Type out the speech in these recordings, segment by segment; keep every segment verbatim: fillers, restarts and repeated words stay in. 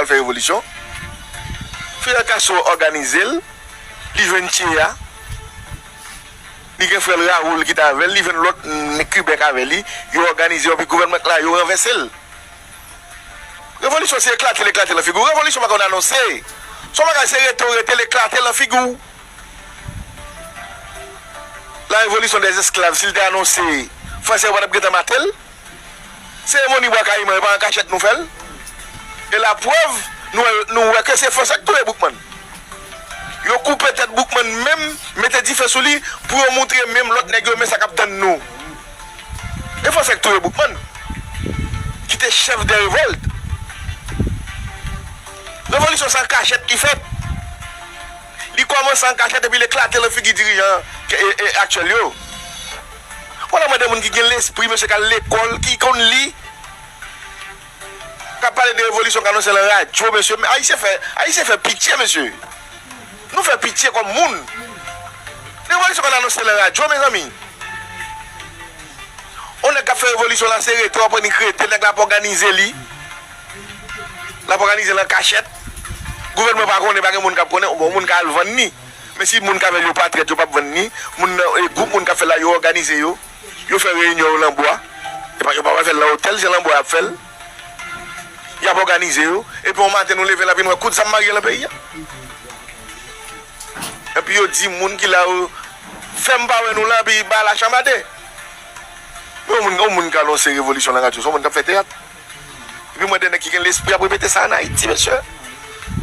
fè revolisyon. Fidel Castro òganize l, li jwenn Che a, li gen frè l Raoul ki t avè l, li jwenn lòt nèg Kiben k avè li, yo òganize yon gouvènman la, yo ranvèse l. Revolisyon se eklate l, eklate l nan figi w. Revolisyon pa konn anonse. Se yon bagay, se rete w rete l, eklate l nan figi w. La révolution des esclaves, si l te anonse, Fransè yo pa t ap gentan mate l. Seremoni Bwa Kayiman, e pa an kachèt nou fè l. E laprèv, nou wè, nou wè ke se Fransè k touye Boukman. Yo koupe tèt Boukman menm, mete dife sou li, pou yo moutre menm lòt nèg yo, men sa k ap tann nou. E Fransè k touye Boukman, ki te chèf de revòlt. Revolisyon sa an kachèt li fèt. Li kòmanse an kachèt epi l eklate nan figi dirijan e, e, aktyèl yo. Ou pa mande moun ki gen lespri, mesye k al lekòl, ki konn li, k ap pale de revolisyon, k anonse l nan radyo, mesye. Men Ayisyen fè, Ayisyen fè pitye, mesye. Nou fè pitye kòm moun. Revolisyon k anonse l nan radyo, mezanmi. On nèg k ap fè revolisyon la, se rete, w ap wè li k rete, nèg la ap òganize li. L ap òganize l an kachèt. Gouvènman pa konnen, pa gen moun k ap konnen. Bon, moun ka al vann li. Men si moun k avè l yo pa trèt, yo p ap vann li. Moun nan, e, gwoup moun k ap fè l la, yo òganize yo. Yo fè reyinyon yo nan bwa. E pa, yo pa pral fè l nan otèl, se nan bwa y ap fè l. Y ap òganize yo. Epi yon maten nou leve, n ap vin wè kout zam marye nan peyi a. Epi yo di moun ki la yo, fè m pa wè nou la, epi ba la chanbade. Men yon moun, yon moun k anonse revolisyon nan radyo, se yon moun k ap fè teyat. Epi mwen, de nèg ki gen lespri ap repete sa ann Ayiti, mesye.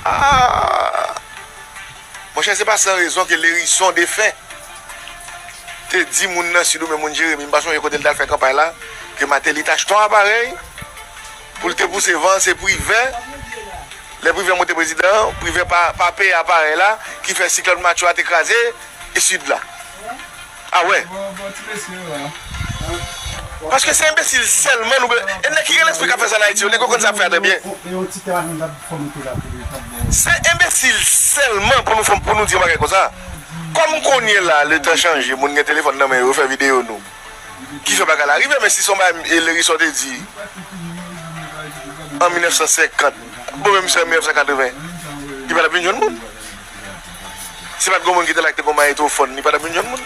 Ah! Monchè, se pa san rezon ke Lhérisson Défunt te di moun nan Sid oubyen moun Jeremi, m pa sonje kote l t al fè kanpay la, ke Martelly t achte yon aparèy pou l te pouse van, se Privè. Lè Privè monte prezidan, Privè pa, pa peye aparèy la, ki fè siklòn Matye a te kraze Sid la. Ah wè. Paske se enbesil sèlman nou be-, e nèg ki gen lespri k ap fè sa ann Ayiti yo, nèg yo konn sa ap fè a trè byen. Se enbesil sèlman pou nou fè, pou nou di yon bagay konsa. Kòm kounye la, letan chanje, moun gen telefòn nan men yo, yo fè videyo nou. Ki fè bagay la rive, men si se yon bagay, e, Lhérisson te di, an mil nèf san senkant, bon, menm si se an mil nèf san katreven, li pa t ap vin jwenn moun. Si pa t gen moun ki te la ki te gon mayetwofòn, li pa t ap vin jwenn moun.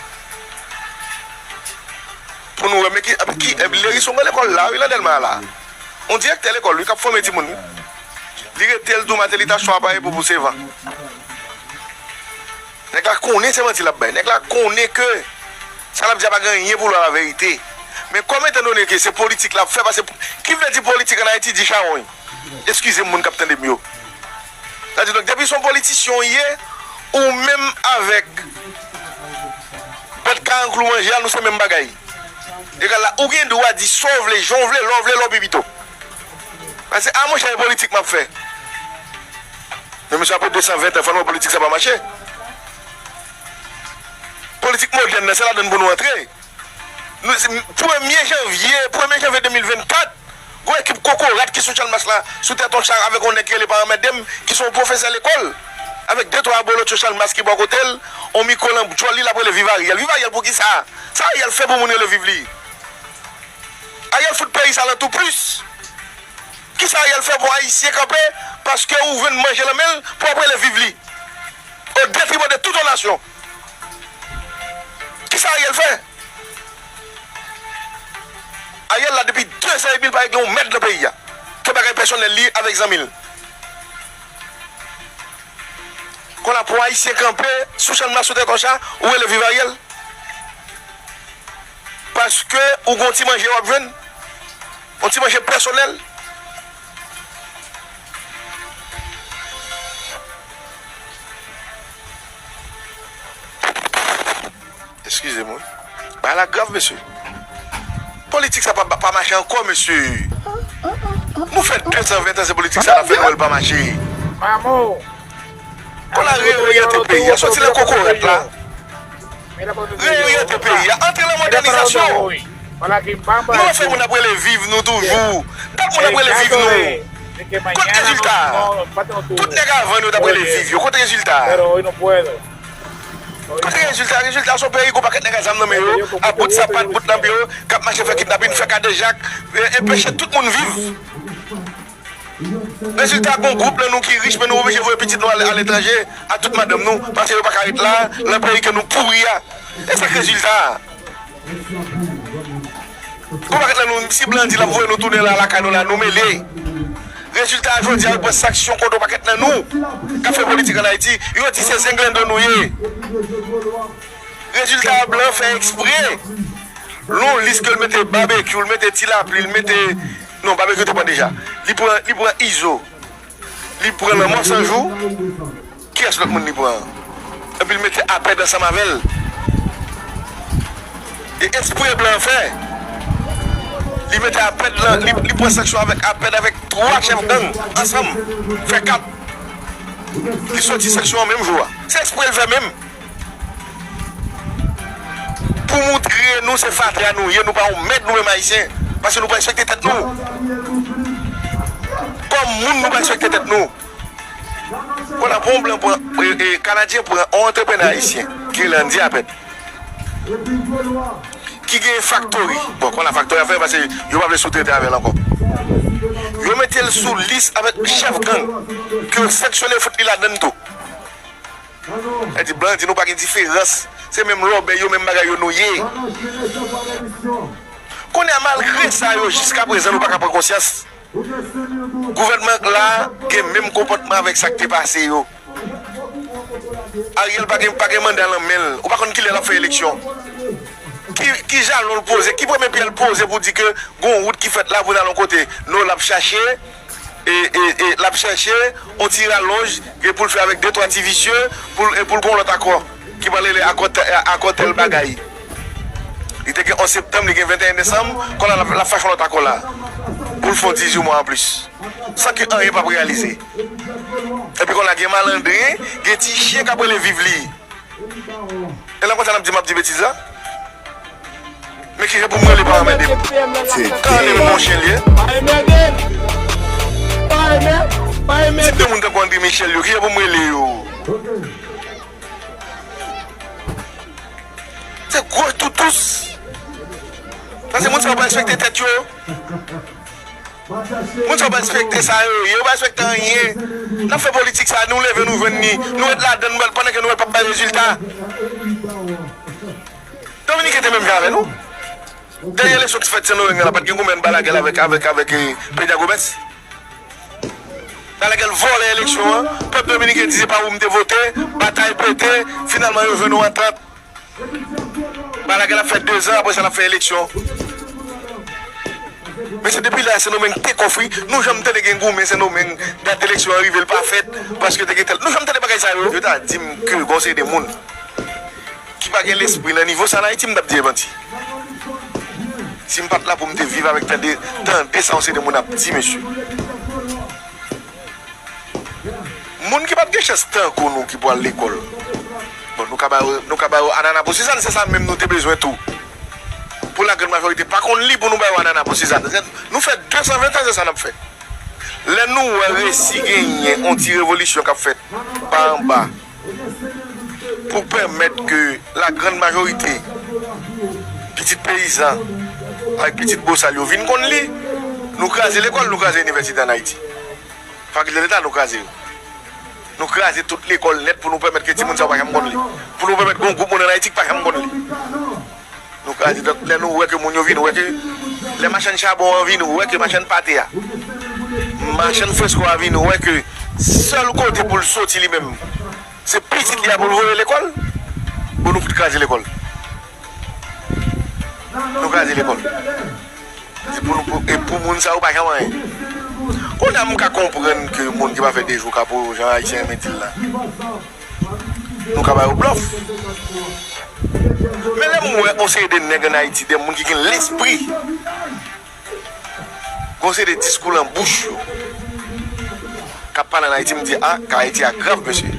Pou nou wè, men ki, ki, e, Lhérisson gen lekòl la, wi, nan Dèlma la. On direktè lekòl, wi, k ap fòme timoun, wi. Li rete, l di w Martelly t achte yon aparèy pou pouse van. Nèg la konnen se manti l ap bay. Nèg la konnen ke sa l ap di a pa gen anyen pou l wè laverite. Men kòm etandone ke se politik l ap fè, paske ki vle di politik ann Ayiti di chawony. Eskize m, moun k ap tande m yo. Sa di, donk, depi se yon politisyen w ye, ou menm avèk bèt karanklou manje a, nou se menm bagay. Egal la, ou gen dwa di sa w vle, jan w vle, lè w vle, lè w pi pito. Paske, a, monchè, e politik m ap fè. Men mesye, apre de san ven tan, fò n wè politik sa pa mache. Politik modèn nan, se ladan l pou nou antre. Nou, se premye janvye, premye janvye de mil vennkat, gon ekip kokorat ki sou Chalmas la, sou tèt yon cha avèk yon nèg ki rele pa anmède m, ki se yon pwofesè lekòl, avèk de twa abolotcho Chalmas ki bò kote l, yon mikwo nan djòl li, l ap rele viv Ariel. Viv Ariel pou kisa? Sa Ariel fè pou moun rele viv li? Ariel fout peyi sa nan tou plis. Kisa Ariel fè pou Ayisyen kanpe paske ou jwenn manje nan men l pou ap rele viv li? O detriman de tout yon nasyon. Kisa Ariel fè? Ariel la depi de zan epi l pa regle yon mèd nan peyi a. Ke bagay pèsonèl li avèk zanmi l. Konn ap wè Ayisyen kanpe sou Chalmas sou tèt yon cha, ou rele viv Ariel? Paske ou gon ti manje w ap jwenn? Yon ti manje pèsonèl? Eskize m, wi. Bagay la grav, mesye. Politik sa pa, pa mache ankò, mesye. Nou fè de san ven tan se politik sa n ap fè, nou wè l pa mache. Konn al reoryante peyi a, soti nan kokorat la. Reoryante peyi a, antre nan modènizasyon. Nou fè moun ap rele viv nou toujou. Dat moun ap rele viv nou. Kot rezilta a? Tout nèg avan nou t ap rele viv yo. Kot rezilta a? Kote rezilta? Rezilta se yon peyi gon pakèt nèg a zam nan men yo, a bout sapat, bout nan pye yo, k ap mache fè kidnapin, fè kadejak, e, enpeche tout moun viv. Rezilta, gon gwoup nan nou ki rich, men nou oblije voye pitit nou al, aletranje ak tout madanm nou, paske yo pa ka ret la, nan peyi ke nou pouri a. E sa k rezilta a. Gon pakèt nan nou, si blan di l ap voye nou tounen la, lakay nou la, nou mele. Rezilta a, jodi a, yo pran sanksyon kont yon pakèt nan nou k ap fè politik ann Ayiti. Yo di se zenglendo nou ye. Rezilta a, blan fè ekspre. Lon lis ke l mete Babekyou, l mete Ti Lapli, l mete, non, Babekyou te pran deja. Li pran, li pran Izo. Li pran Lanmò San Jou. Kiyès lòt moun li pran? Epi l mete Apèd ansanm avè l. E ekspre blan fè. Li mete Apèd lan, li, li pran sanksyon avèk Apèd, avèk twa chèf gang ansanm. Fè kat. Li soti sanksyon an menm jou a. Se ekspre l fè menm. Pou moutre nou se fatra nou ye, nou pa yon mèd nou menm Ayisyen. Paske nou pa respekte tèt nou. Kòm moun, nou pa respekte tèt nou. Kounye a, pou yon blan pran, e, e, Kanadyen pran yon antreprenè ayisyen, ki rele Andy Apèd, ki gen factory. Bon, kounye a factory a fèmen paske yo pa vle soutrete avè l ankò. Yo mete l sou lis avèk chèf gang, ke yo sanksyone, fout li ladann tou. E di, blan di nou pa gen diferans. Se menm lòbèy yo, menm bagay yo nou ye. Kounye a, malgre sa yo, jiskaprezan, nou pa ka pran konsyans. Gouvènman la gen menm konpòtman avèk sa k te pase yo. Ariel pa gen, pa gen manda nan men l. Ou pa konn kilè l ap fè eleksyon. Ki, ki jalon l poze, ki premye pyè l poze pou di ke gon wout ki fèt la pou n al yon kote? Non, l ap chache, e, e, e, l ap chache yon ti ralonj, gen pou l fè avèk de twa ti visye, pou l, e pou l gon lòt akò, ki pral rele akò tè-, akò tèl bagay. Li te gen onz septanm, li gen venteyen desanm, kounye a l ap, l ap fache yon lòt akò la. Pou l fè yon dizuit mwa anplis. San ke anyen p ap reyalize. Epi kounye a gen malandren, gen ti chen k ap rele viv li. E nan konsa n ap di m ap di betiz la? Men kijan pou m rele pa anmède m? Ka anmède m, yon chen li ye. Ti de moun tankou André Michel yo, kijan pou m rele yo? Se gwo toutous. Sa se moun sa yo pa respekte tèt yo. Moun sa yo pa respekte sa yo ye, yo pa respekte anyen. N ap fè politik sa, nou leve, nou jwenn li, nou ret ladan l, pandan ke nou wè l p ap bay rezilta. Dominiken te menm jan avè nou. Dènye eleksyon ki fèt Sendomeng la, pa t gen goumen Balaguer avèk, avèk, avèk, eh, Peña Gómez. Balaguer vòlè eleksyon an, pèp dominiken di se pa ou m te vote, batay pete, finalman yo jwenn yon antant. Balaguer ap fè dezan, apre sa l ap fè eleksyon. Men se depi lè a Sendomeng te kòfri, nou janm tande gen goumen Sendomeng, dat eleksyon an rive, l pa fèt, paske te gen tèl. Nou janm tande bagay sa yo? Yo ta di m ke gon seri de moun ki pa gen lespri nan nivo sa ann Ayiti, m t ap di e manti. Si m pa t la pou m te viv avèk tande, tande sa yon seri de moun ap di, mesye. Moun ki pa t gen chans tankou nou ki pral lekòl. Bon, nou ka ba yo, nou ka ba yo anana pou sizàn, se sa menm nou te bezwen tou. Pou lagrann majorite pa konn li, pou nou ba yo anana pou sizàn. Nou fè de san ven tan, se sa n ap fè. Lè nou wè resi genyen yon ti revolisyon k ap fèt pa anba pou pèmèt ke lagrann majorite pitit peyizan avèk pitit bosal yo vin konn li, nou kraze lekòl, nou kraze inivèsite ann Ayiti. Fakilte Leta, nou kraze yo. Nou kraze tout lekòl nèt pou nou pèmèt ke timoun sa yo pa janm konn li. Pou nou pèmèt gon gwoup moun ann Ayiti ki pa janm konn li. Nou kraze, donk, lè nou wè ke moun yo vin wè ke, lè machann chabon an vin wè ke machann pate a, machann fresko a vin wè ke sèl kote pou l soti li menm, se pitit li a pou l voye lekòl, bon, nou fout kraze lekòl. Nou kraze lekòl. E pou nou, e pou moun sa yo pa janm anyen. Kounye a m ka konprann ke moun ki pa fè de jou ka pou yo, jan Ayisyen renmen di l la. Nou ka ba yo blòf. Men lè m wè yon seri de nèg ann Ayiti, de moun ki gen lespri, gon seri de diskou lan bouch yo k ap pale ann Ayiti, m di, a, ka Ayiti a grav, mesye.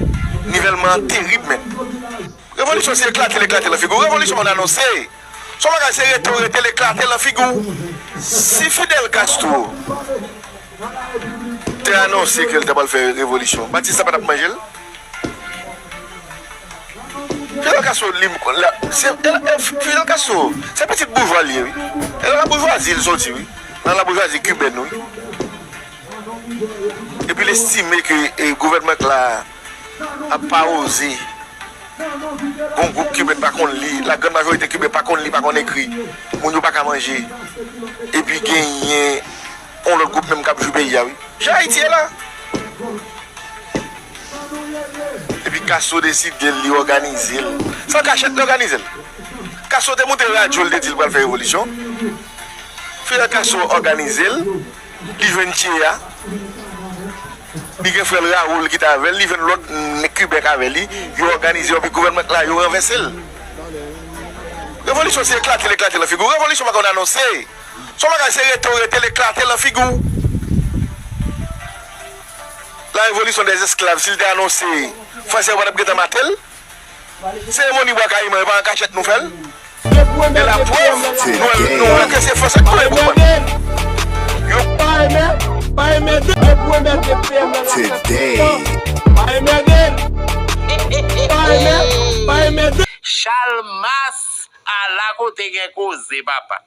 Nivèlman an terib, menn. Revolisyon se eklate l eklate lan figi w. Revolisyon an anonse. Se yon bagay se rete w rete l eklate lan figi w. Si Fidel Castro te anonse ke l ta pral fè revolisyon, Batista pa t ap manje l? Fidel Castro, li, la, se, e, e, Fidel Castro, se pitit boujwa l ye, wi. E nan laboujwazi l soti, wi. Nan laboujwazi kibèn, wi. epi l estime ke e, gouvènman k la a ap pa oze, gon gwoup Kiben pa konn li, la grann majorite Kiben pa konn li, pa konn ekri, moun yo pa ka manje, epi genyen yon lòt gwoup menm k ap jwi peyi a, wi. Jan Ayiti ye la. Epi Castro deside l, li òganize l. Se an kachèt li òganize l. Castro te moute radyo, l te di l pral fè revolisyon. Fidel Castro òganize l, li jwenn Che a, li gen frè l Raoul ki t avè l, li jwenn lòt nèg Kiben k avè li, yo òganize yon gouvènman la, yo ranvèse l. Revolisyon se eklate l, eklate l nan figi w. Revolisyon pa konn anonse. Se yon bagay, se rete w rete l, eklate l nan figi w. La révolution des esclaves, si l te anonse, Fransè yo pa t ap gentan mate l. Seremoni Bwa Kayiman, e pa an kachèt nou fè l. E laprèv, nou wè, nou wè ke se Fransè k touye Boukman. Yo pa renmen, pa renmen de, yo pou renmen de P M nan la. Pa renmen de, pa renmen, pa renmen de. Chalmas, ala kote gen koze, papa.